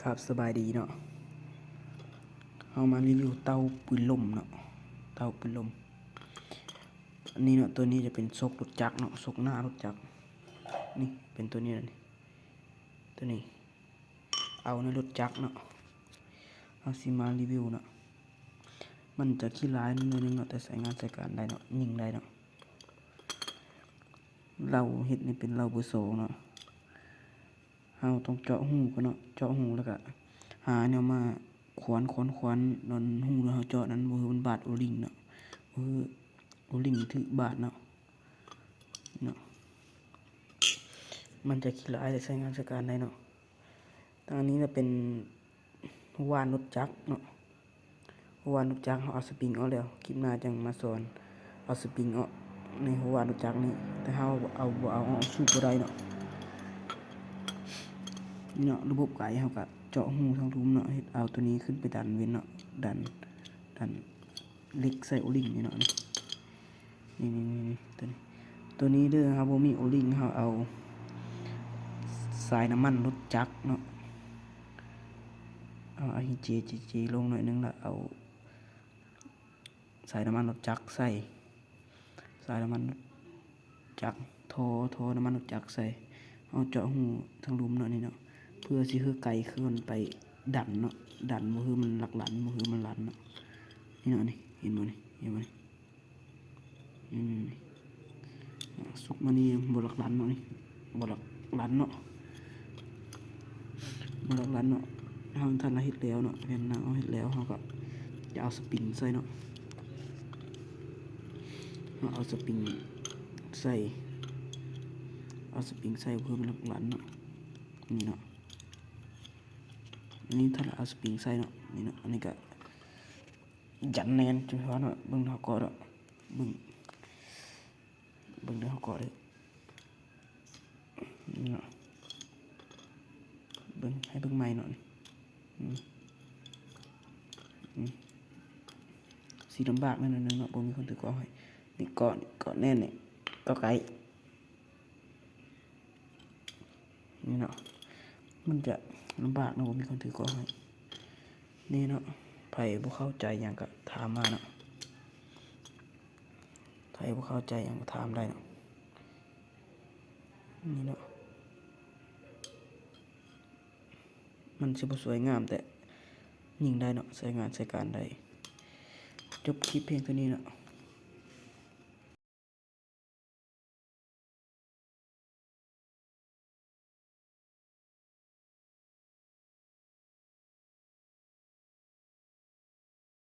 ຄັບ ສະບາຍດີເນາະ ເຮົາມາຣີວິວເຕົາປືນລົມເນາະ ເຕົາປືນລົມ ອັນນີ້ເນາະ ໂຕນີ້ຈະເປັນສົກລົດຈັກເນາະ ສົກໜ້າລົດຈັກ ນີ້ເປັນໂຕນີ້ແຫຼະ ໂຕນີ້ ເອົາໃນລົດຈັກເນາະ ເຮົາຊິມາຣີວິວເນາະ ມັນຈະຂີ້ຮ້າຍໜ້ອຍໜຶ່ງເນາະ ແຕ່ໃຊ້ງານໃຊ້ການໄດ້ເນາະ ຍິງໄດ້ເນາະ ເລົາເຮັດນີ້ເປັນເລົາເບີສອງເນາະ ເຮົາຕ້ອງເຈາະຮູກ່ອນເນາະ ເຈາະຮູແລ້ວກະຫາແນວມາຂວານໆໆ ດອນຮູທີ່ເຮົາເຈາະນັ້ນ ບໍ່ໃຫ້ມັນບາດໂອລິງເນາະ ບໍ່ໃຫ້ໂອລິງຖືກບາດເນາະ ເນາະ ມັນຈະຂີ້ຮ້າຍ ແຕ່ໃຊ້ງານໃຊ້ການໄດ້ເນາະ ທາງນີ້ນະເປັນຫົວຫວ່ານລົດຈັກເນາະ ຫົວຫວ່ານລົດຈັກ ເຮົາເອົາສະປຣິງອອກແລ້ວ ຄລິບໜ້າຈັ່ງມາສອນເອົາສະປຣິງອອກໃນຫົວຫວ່ານລົດຈັກນີ້ ແຕ່ເຮົາເອົາ ບໍ່ເອົາອອກ ສູບບໍ່ໄດ້ເນາະ ນີ້ເນາະ ລະບົບໄກ ເຮົາກະເຈາະຮູທາງລຸ່ມເນາະ ເຮັດເອົາໂຕນີ້ຂຶ້ນໄປດັນເວັນເນາະ ດັນ ດັນເຫຼັກໃສ່ໂອລິງນີ້ເນາະ ນີ້ ນີ້ ນີ້ ນີ້ ໂຕນີ້ ໂຕນີ້ເດີ ເຮົາບໍ່ມີໂອລິງ ເຮົາເອົາສາຍນ້ຳມັນລົດຈັກເນາະ ເອົາອາຮີເຈ ເຈ ເຈ ລົງໜ້ອຍໜຶ່ງ ລະເອົາສາຍນ້ຳມັນລົດຈັກໃສ່ ສາຍນ້ຳມັນລົດຈັກ ທໍ່ ທໍ່ນ້ຳມັນລົດຈັກໃສ່ ເຮົາເຈາະຮູທາງລຸ່ມເນາະ ນີ້ເນາະ ເພື່ອຊິໃຫ້ໄກຂຶ້ນໄປດັນເນາະ ດັນບໍ່ໃຫ້ມັນລັກລັນ ບໍ່ໃຫ້ມັນລັນເນາະ ນີ້ເນາະ ນີ້ ເຫັນບໍ່ນີ້ ເຫັນບໍ່ນີ້ ອືມ ສຸກມານີ້ບໍ່ລັກລັນເນາະ ນີ້ບໍ່ລັກລັນເນາະ ບໍ່ລັກລັນເນາະ ເຮົາ ຖ້າເຮົາເຮັດແລ້ວເນາະ ແຜ່ນໜັງເຮົາເຮັດແລ້ວ ເຮົາກະຈະເອົາສະປຣິງໃສ່ເນາະ ເຮົາເອົາສະປຣິງໃສ່ ເອົາສະປຣິງໃສ່ເພື່ອມັນລັກລັນເນາະ ນີ້ເນາະ ອັນນີ້ຖ້າເຮົາເອົາສະປຣິງໃສ່ເນາະ ນີ້ເນາະ ອັນນີ້ກະ ຢັນແໜ້ນ ຈັ່ງຊີ້ເນາະ ເບິ່ງເຮົາເກາະເນາະ ເບິ່ງ ເບິ່ງເດີ ເຮົາເກາະເດີ ເນາະ ເບິ່ງ ໃຫ້ເບິ່ງໃໝ່ເນາະ ອືມ ອືມ ຊິລຳບາກໜ້ອຍໜຶ່ງເນາະ ບໍ່ມີຄົນຖືເກາະໃຫ້ ນີ້ເກາະ ເກາະແໜ້ນ ນີ້ເກາະໄກ ນີ້ເນາະ ມັນຈະລຳບາກເນາະ ບໍ່ມີຄົນຖືເກາະໃຫ້ ນີ້ເນາະ ໃຜບໍ່ເຂົ້າໃຈຫຍັງກະຖາມມາເນາະ ໃຜບໍ່ເຂົ້າໃຈຫຍັງກະຖາມໄດ້ເນາະ ນີ້ເນາະ ມັນຊິບໍ່ສວຍງາມ ແຕ່ຍິງໄດ້ເນາະ ໃຊ້ງານໃຊ້ການໄດ້ ຈົບຄລິບພຽງເທົ່ານີ້ເນາະ.